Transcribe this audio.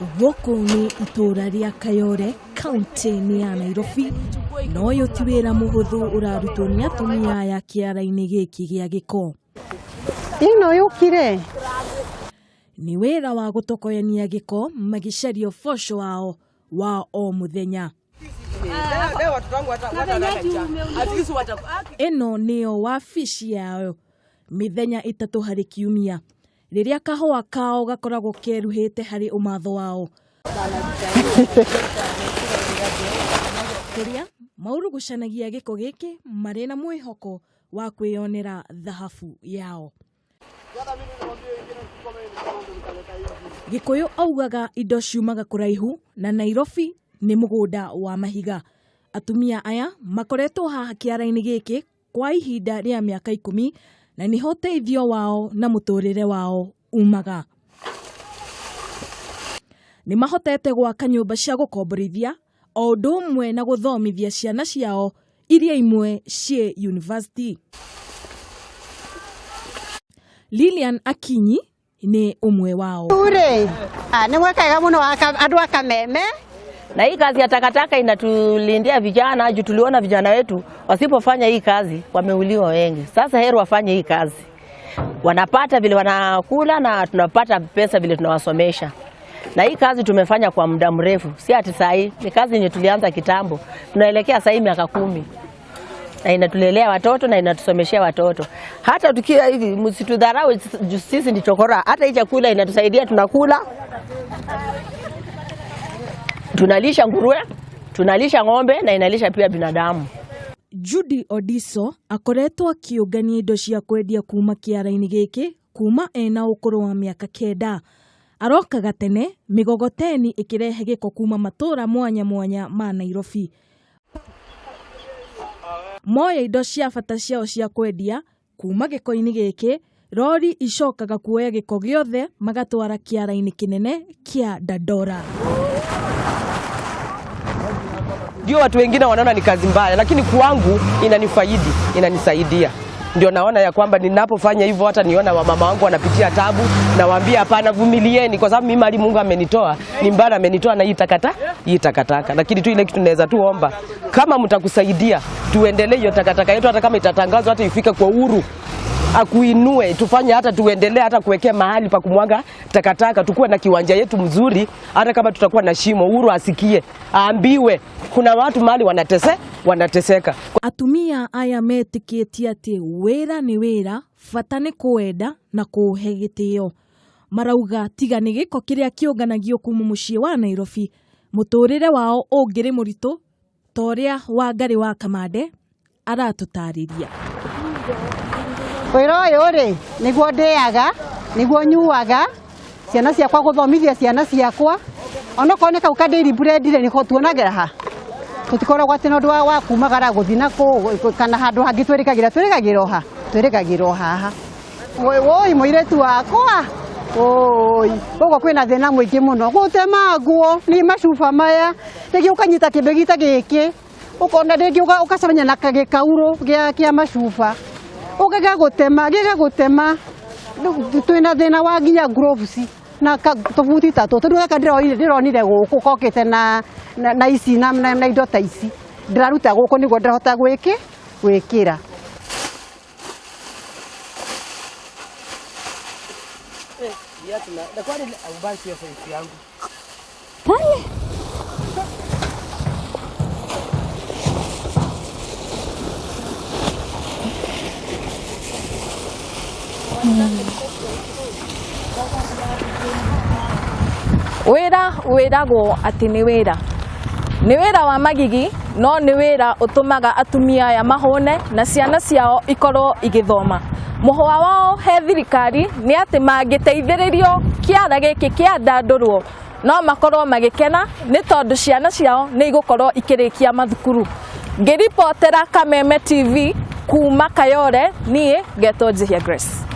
Gũkũ nĩ itũũra rĩa Kayore, kaunti-inĩ ya Nairobi, na ũyũ ti wĩra mũhũthũ ũrarutwo nĩ atumia aya kĩara-inĩ gĩkĩ gĩa gĩko. Ĩno yũkire. Nĩ wĩra wa gũtokoyania gĩko magĩcaria ũboco wao wa o mũthenya. Ĩno nĩyo wabici yao mĩthenya ĩtatũ harĩ kiumia rĩrĩa kahũa kao gakoragwo keruhĩte harĩ ũmatho wao kũrĩa maurugucanagia gĩko gĩkĩ marĩ na mwĩhoko wa kwĩyonera thahabu yao. Gĩkũyũ augaga indo ciumaga kũraihu na Nairobi nĩ mũgũnda wa mahiga. Atumia aya makoretwo haha kĩara-inĩ gĩkĩ kwa ihinda rĩa mĩaka ikũmi na nĩho ũteithio wao na mũtũrĩre wao umaga. Nĩ mahotete gwaka nyũmba cia gũkomborithia o ũndũ ũmwe na gũthomithia ciana ciao iria imwe ciĩ university. Lilian Akinyi nĩ ũmwe wao. Rĩ, nĩ mwekaga mũno andũ a Kameme. Na hii kazi ya takataka inatulindia vijana juu tuliona vijana wetu wasipofanya hii kazi wameuliwa wengi. Sasa heri wafanye hii kazi, wanapata vile wanakula na tunapata pesa vile tunawasomesha. Na hii kazi tumefanya kwa muda mrefu, si ati saa hii, ni kazi yenye tulianza kitambo. Tunaelekea saa hii miaka 10. Na inatulelea watoto na inatusomeshea watoto. Hata tukiwa hivi msitudharau, sisi ni chokora. Hata hii chakula inatusaidia, tunakula. Tunalisha nguruwe, tunalisha ng'ombe na inalisha pia binadamu. Judy Odiso akoretwo akĩũngania indo cia kwendia kuma kĩara-inĩ gĩkĩ kuma ena ũkũrũ wa mĩaka 9. Arokaga tene mĩgogoteni ĩkĩrehe gĩko kuma matũũra mwanya mwanya ma Nairobi. Moya indo cia bata ciao cia kwendia kuma gĩko-inĩ gĩkĩ, rori icokaga kuoya gĩko gĩothe magatwara kĩara-inĩ kĩnene kĩa Dandora. Ndio watu wengine wanaona ni kazi mbaya, lakini kwangu inanifaidi, inanisaidia. Ndio naona ya kwamba ninapofanya hivyo hata niona wamama wangu wanapitia tabu, nawaambia hapana, vumilieni kwa sababu mimi mali Mungu amenitoa, ni mbali amenitoa na hii takata, hii takataka. Lakini tu ile kitu naweza tu omba, kama mtakusaidia tuendelee hiyo takataka yetu, hata kama itatangazwa hata ifike kwa uhuru akuinue, tufanye hata tuendelee hata kuwekea mahali pa kumwaga takataka, tukuwe na kiwanja yetu mzuri, hata kama tutakuwa na shimo, Uhuru asikie, aambiwe kuna watu mahali wanateseka. Atumia aya metĩkĩtie atĩ wĩra nĩ wĩra, bata nĩ kũwenda na kũũhe gĩtĩo. Marauga tiga nĩ gĩko kĩrĩa kĩũnganagio kuma mũciĩ wa Nairobi, mũtũrĩre wao ũngĩrĩ mũritũ ta ũrĩa Wangari wa Kamande aratũtarĩria. Wĩra ũyũ rĩ, nĩguo ndĩaga, nĩguo nyuaga, ciana ciakwa gũthomithia ciana ciakwa, onokorwo nĩ kau ka daily bread rĩ, nĩko tuonagĩra ha. Tũtikoragwo atĩ na ũndũ wa kumagara gũthiĩ na kũu kana handũ hangĩ twĩrĩkagĩra, twĩrĩkagĩra o ha, twĩrĩkagĩra o haha. Woi mũirĩtu wakwa, woi, gũkũ kwĩna thĩna mũingĩ mũno, gũtema nguo nĩ macuba maya, rĩngĩ ũkanyita kĩmbĩgi ta gĩkĩ, ũkona rĩngĩ ũgacemania na gĩkaurũ kĩa macuba, ũkĩga gũtema, gĩga gũtema, twĩna thĩna wa nginya gloves na tũbuti ta tũtũ, tondũ gaka ndĩronire gũkũ kokĩte na ici na indo ta ici, ndĩraruta gũkũ nĩguo ndĩrahota gwĩkĩra. Pale. Wĩra wĩragwo atĩ nĩ wĩra. Nĩ wĩra wa magigi, no nĩ wĩra ũtũmaga atumia aya mahũne na ciana ciao ikorwo igĩthoma. Mũhũa wao he thirikari nĩ atĩ mangĩteithĩrĩrio kĩara gĩkĩ kĩandandũrwo no makorwo magĩkena nĩ tondũ ciana ciao nĩ igũkorwo ikĩrĩkia mathukuru. Ngĩribotera Kameme TV kuma Kayore, niĩ ngetwo Njihia Grace.